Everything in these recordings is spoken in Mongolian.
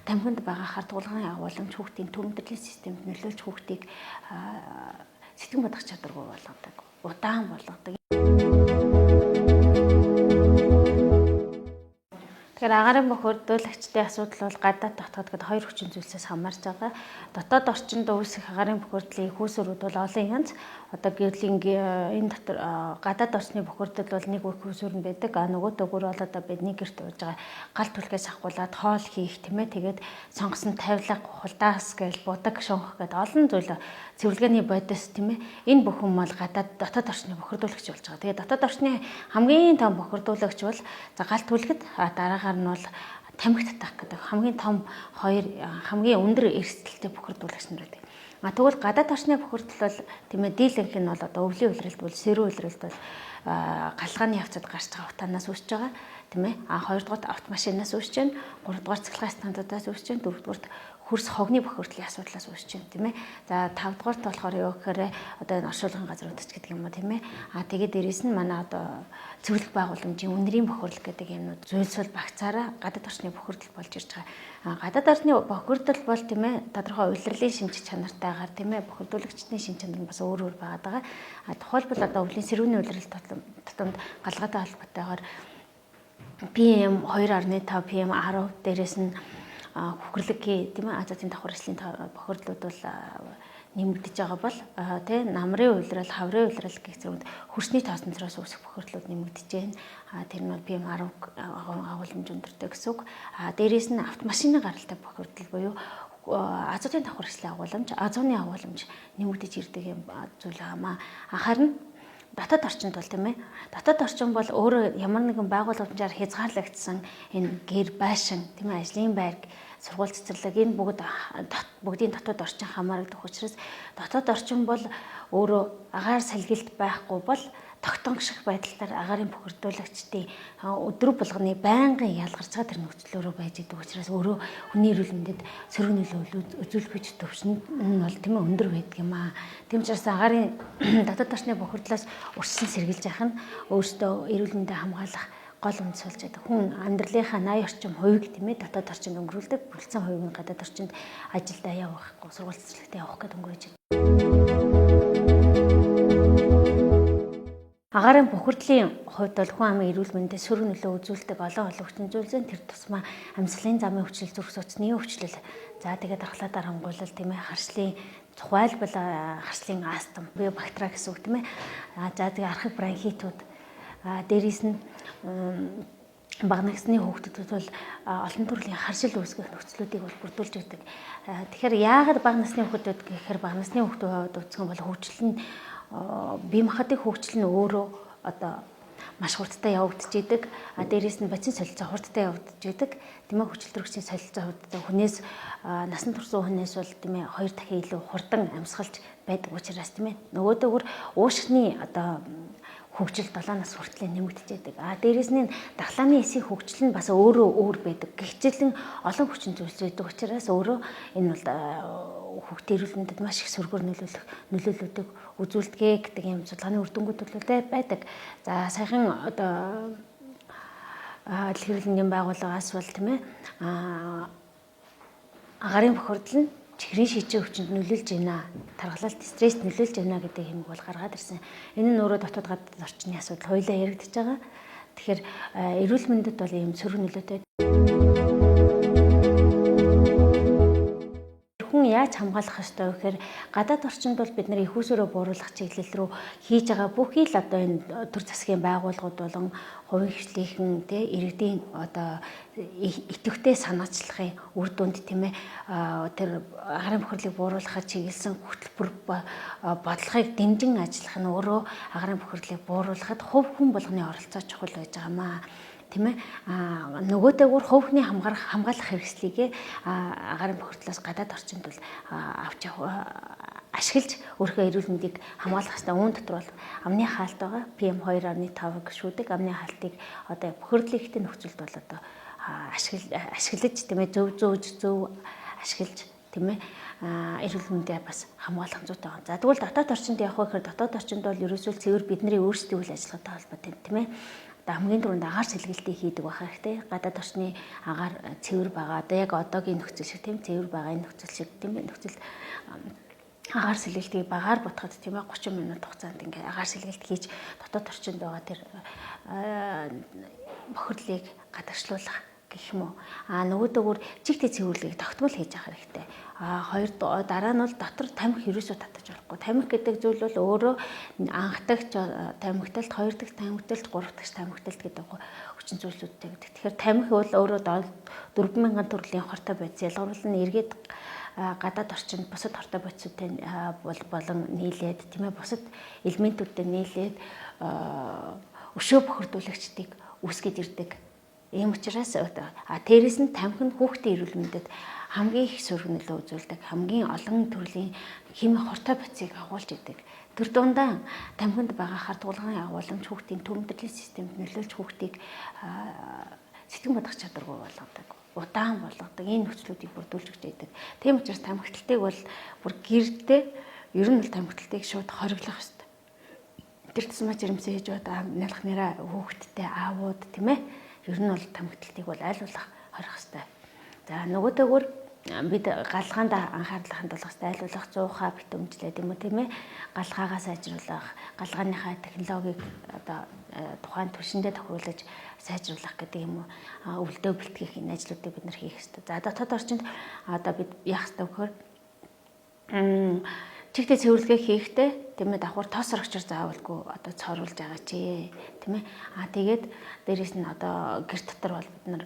Тамхинд байгаа хар тулгын агуулмж хүүхдийн төмөрлийн системд нөлөөлж хүүхдийг сэтгэн бодох чадваргүй болгодог, удаан болгодог. Тэгэхээр агаарын бохирдуулагчдын асуудал бол гадаад дотоод гэдэг хоёр хүчин зүйлсээс хамаарч байгаа. Дотоод орчинд үүсэх агаарын бохирдлын их үүсвэрүүд бол олон янз. Одоо гэрлийн энэ дотор гадаад орчны бохирдол бол нэг их үүсвэр нь байдаг. А нөгөө төгөр бол одоо бидний гэрт ууж байгаа гал түлхээс авахгуулаад хоол хийх, тийм ээ. Тэгээд сонгосон тавилга, хулдаас гээл будаг, шунх гэдэг олон зүйл, цэвэрлэгээний бодис, тийм ээ. Энэ бүхэн бол гадаад дотоод орчны бохирдуулагч болж байгаа. Тэгээд дотоод орчны хамгийн том бохирдуулагч бол за гал түлхэд, дараагаар нь бол тамхи татах гэдэг хамгийн том хоёр хамгийн өндөр эрсдэлтэй бохирдуулагч нар байдаг. А тэгвэл гадаад орчны бохирдол бол, тийм ээ, дийлэнх нь бол одоо өвлийн улиралд бол, сэрүү улиралд бол галгааны явцад гарч байгаа утаанаас үүсэж байгаа, тийм ээ. А хоёрдугаарт автомашинаас үүсэж байна, гуравдугаар цахилгаан станцуудаас үүсэж байна, дөрөвдүгээрт хөрс хогны бохирдлын асуудлаас үүсэж байна, тийм ээ. За, тавдугаарт болохоор юу гэхээр одоо энэ оршуулгын газрууд ч гэдэг юм уу, тийм ээ. А тэгээд дээрэс нь манай одоо цэвэрлэх байгууламжийн үнэрийн бохирдол гэдэг юмнууд зүйлс бол багцаараа гадаад орчны бохирдол болж ирж байгаа. А гадаад орчны бохирдол бол, тийм ээ, тодорхой улирлын шинж чанартайгаар, тийм ээ, бохирдуулагчдын шинж чанар нь бас өөр өөр байгаад байгаа. А тухайлбал одоо өвлийн сэрүүний улирал тутамд галгаатай холбоотойгоор PM 2.5, PM 10, дээрэс нь хөхрлөгийн, тийм ээ, азотын давхар эрсдлийн бохирдлууд бол нэмэгдэж байгаа бол, тий, намрын улирал, хаврын улирал гэх зэрэг хөрсний тоосонцроос үүсэх бохирдлууд нэмэгдэж байна. Тэр нь бол PM 10 агуулмж өндөртэй гэсэн үг. А дээрээс нь автомашины гаралтай бохирдол буюу азотын давхар эрсдлийн агуулмж, озоны агуулмж нэмэгдэж ирдэг юм зүйл байгаа. Харин дотоод орчинд бол, тийм ээ, дотоод орчин бол өөрөө ямар нэгэн байгууламжаар хязгаарлагдсан энэ гэр байшин, тийм ээ, ажлын байр, сургууль, цэцэрлэг, энэ бүгд бүгдийн дотоод орчин хамаарагдах учраас дотоод орчин бол өөрөө агаар салгилт байхгүй бол тогтон шиг байдлаар агаарын бохирдуулагчдын өдрөг болгоны байнгын ялгарч байгаа тэр нөхцлөөрөө байж идэг учраас өөрөө хүний эрүүл мэндэд сөрөг нөлөө үзүүлэх гэж төвшин нь бол, тийм ээ, өндөр байдаг юм аа. Тийм учраас агаарын дотоод орчны бохирдлоос урьдчилан сэргийлж явах нь өөртөө эрүүл мэндээ хамгаалах гол үндэс болж байдаг. Хүн амьдралынхаа 80 орчим хувийг, тийм ээ, дотоод орчинд өнгөрүүлдэг, бүрэлдсэн хувийг нь гадаад орчинд ажилдаа явах, сургууль, цэцэрлэгтээ явах гэдээ өнгөрөөж байдаг. Агаарын бохирдлын хувьд бол хүн амын эрүүл мэндэд сөрөг нөлөө үзүүлдэг олон олон хүчин зүйлс, тэр тусмаа амьсгалын замын өвчлөл, зүрх судасны өвчлөл, за тэгээд дархлаа дарангуйлал, тийм ээ, харшлын, тухайлбал харшлын астм буюу бактери гэсэн үг, тийм ээ. За, тэгээд архаг бронхитууд, дээрээс нь бага насны хүүхдүүдэд бол олон төрлийн харшил үүсгэх нөхцлүүдийг бол бүрдүүлж өгдөг. Тэгэхээр яагаад бага насны хүүхдүүд гэхээр бага насны хүүхдүүд хувьд үзэх юм бол хөгжил нь, бие махбодын хөгжил нь өөрөө одоо маш хурдтай явагдаж идэг. А дээрээс нь бодисын солилцоо хурдтай явагдаж идэг. Тийм ээ, хүчил төрөгчийн солилцоо хурдтай, хүнээс, насан турсан хүнээс бол, тийм ээ, хоёр дахин илүү хурдан амьсгалж байдаг учраас, тийм ээ. Нөгөөдөөгөр уушгины одоо хөгжил 7 нас хүртэл нэмэгдэж байдаг. А дээрээс нь дархлааны эсийн хөгжил нь бас өөрөө өөр байдаг. Гэгчлэн олон хүчин зүйлс байдаг учраас өөрөө энэ бол хүүхдийн эрүүл мэндэд маш их сөргөөр нөлөөлөх нөлөөллүүдийг үзүүлдэг гэдэг юм судалгааны үр дүнгууд төлөвлөлтэй байдаг. За, саяхан одоо дэлхийн эрүүл мэндийн байгууллагаас бол, тийм ээ, агарын бохирдол нь чихрийн шижин өвчнөд нөлөөлж байна. Тархалалт, стресст нөлөөлж байна гэдэг хэмиг бол гаргаад ирсэн. Энэ нь өөрөө дотоод гадаад орчны асуудал хоёулаа яригдчихэж байгаа. Тэгэхээр эрүүл мэндэд бол ийм сөрөг нөлөөтэй. Хүн яаж хамгаалах ёстой вэ гэхээр гадаад орчинд бол бид нар их усөрөө бууруулах чиглэл рүү хийж байгаа бүхий л одоо энэ төр засгийн байгууллагууд болон хувийн хвшлийнхэн, тэ, иргэдийн одоо идэвхтэй санаачлахын үр дүнд, тийм ээ, тэр агарын бохирдлыг бууруулахаар чиглэсэн хөтөлбөр бодлогыг дэмжин ажиллах нь өөрөө агарын бохирдлыг бууруулахад хувь хүн болгоны оролцоо чухал байж байгаа маа, тийм ээ. А нөгөөдөөгөр хувь хүний хамгаалах хэрэгслийг агарын бохирдлоос гадаад орчинд бол авч явах, ашиглаж өөрийнхөө эрүүл мэндийг хамгаалах хэрэгтэй. Үүн дотор бол амны хаалт байгаа. PM 2.5 шүүдэг амны хаалтыг одоо бохирдлын ихтэй нөхцөлд бол одоо ашиглаж, тийм ээ, зөв зөв зөв ашиглаж, тийм ээ, эрүүл мэндээ бас хамгаалах зүйтэй байгаа. За, тэгвэл дотоод орчинд явах вэ гэхээр дотоод орчинд бол ерөөсөө цэвэр бидний өөрсдийн үйл ажиллагаатай холбоотой, тийм ээ. Одоо хамгийн түрүүнд агаар сэлгэлтийг хийдэг байх хэрэгтэй. Гадаад орчны агаар цэвэр байгаа. Одоо яг одоогийн нөхцөл шиг тийм цэвэр байгаа энэ нөхцөл шиг тийм нөхцөл агаар сэлгэлтийг багаар ботход тийм ээ 30 минут хугацаанд ингээ агаар сэлгэлт хийж дотоод орчинд байгаа тэр бохирдлыг гадагшлуулах гэх юм уу. А нөгөөдөөгөр чигтээ цэвэрлэгийг тогтмол хийж явах хэрэгтэй. А хоёр дараа нь бол дотор тамхи ерөөсөө татаж болохгүй. Тамхи гэдэг зүйл бол өөрөө анхдагч тамхиталт, хоёр дахь тамхиталт, гурав дахь тамхиталт гэдэг хүчин зүйлүүдтэй гэдэг. Тэгэхээр тамхи бол өөрөө 4000 төрлийн хортой бодис ялгаруулна эргээд гадаад орчинд бусад хортой бодисуудтай болон нийлээд тийм ээ бусад элементүүдтэй нийлээд өшөө бохирдуулагчдыг үүсгэж ирдэг. Ийм учраас а дээрэс нь тамхи нь хүүхдийн эрүүл мэндэд хамгийн их сөрөг нөлөө үзүүлдэг, хамгийн олон төрлийн хими хортой бодисыг агуулж идэг. Тэр дундаа тамхинд байгаа хардгуулгын агуулмж хүүхдийн төмөдрлийн системд нөлөөлж хүүхдийг сэтгэн бодох чадваргүй болгодог, удаан болгодог. Энэ нөхцлүүдийг бүрдүүлж өгч яадаг. Тийм учраас тамхиталтыг бол бүр гэрдээ ер нь бол тамхиталтыг шууд хориглох ёстой. Тэр тусмаа жирэмсэн хийж одоо нялх нэраа хүүхэдтэй аавууд тийм ээ ер нь бол тамхиталтыг бол аль болох хорих ёстой. За нөгөөдөөгөр бид галгаанд анхаарлахын тулд аль болох 100% битүүмжлээд юм уу тийм ээ галгаагаа сайжруулах, галгааныхаа технологиг одоо тухайн түвшиндээ тохируулж сайжруулах гэдэг юм уу өвлдөө бэлтгэх энэ ажлуудыг бид нар хийх ёстой. За дотоод орчинд одоо бид яах ёстой гэхээр чигтээ цэвэрлэгээ хийхдээ тийм ээ давхар тос орогчор заавалгүй одоо цооруулж байгаа чи тийм ээ. А тэгээд дээрэс нь одоо гэр дотор бол бид нар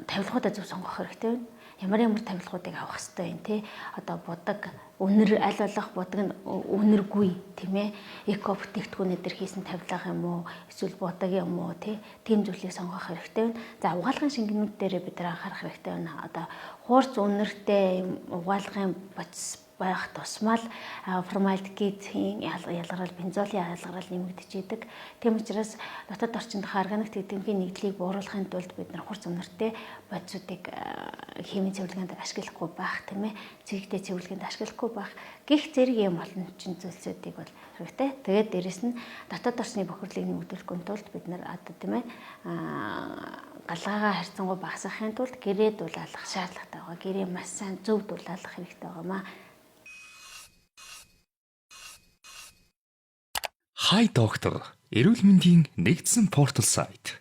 тавилгуудаа зөв сонгох хэрэгтэй байна. Ямар ямар тавилгуудыг авах хэрэгтэй юм те. Одоо будаг үнэр аль болох будаг нь үнэргүй тийм ээ. Эко бүтээгдэхүүнээр дэр хийсэн тавилга юм уу эсвэл будаг юм уу те. Тийм зүйлийг сонгох хэрэгтэй байна. За угаалгын шингэнүүд дээрээ бид нар анхаарах хэрэгтэй байна. Одоо хуурц үнэртэй угаалгын бодис байх тусмаа л формальдегидийн ялгарал, бензолын ялгарал нэмэгдэж идэг. Тийм учраас дотоод орчиндийнхаа органик тэтгэмжийн нэгдлийг бууруулахын тулд бид нар хурц үнэртэй бодисуудыг химийн цэвэрлэгээнд ашиглахгүй байх, тийм ээ. Цэгтэй цэвэрлэгээнд ашиглахгүй байх гих зэрэг юм олон чин зүйлсүүдийг бол хэрэгтэй. Тэгээд дээрэс нь дотоод орчны бохирдлыг нэмэгдүүлэхийн тулд бид нар одоо тийм ээ галгаагаа харьцангуй багасгахын тулд гэрээ дулаалах шаардлагатай байгаа. Гэрээ маш сайн зөв дулаалах хэрэгтэй байгаамаа. Хай доктор эрүүл мэндийн нэгдсэн портал сайт.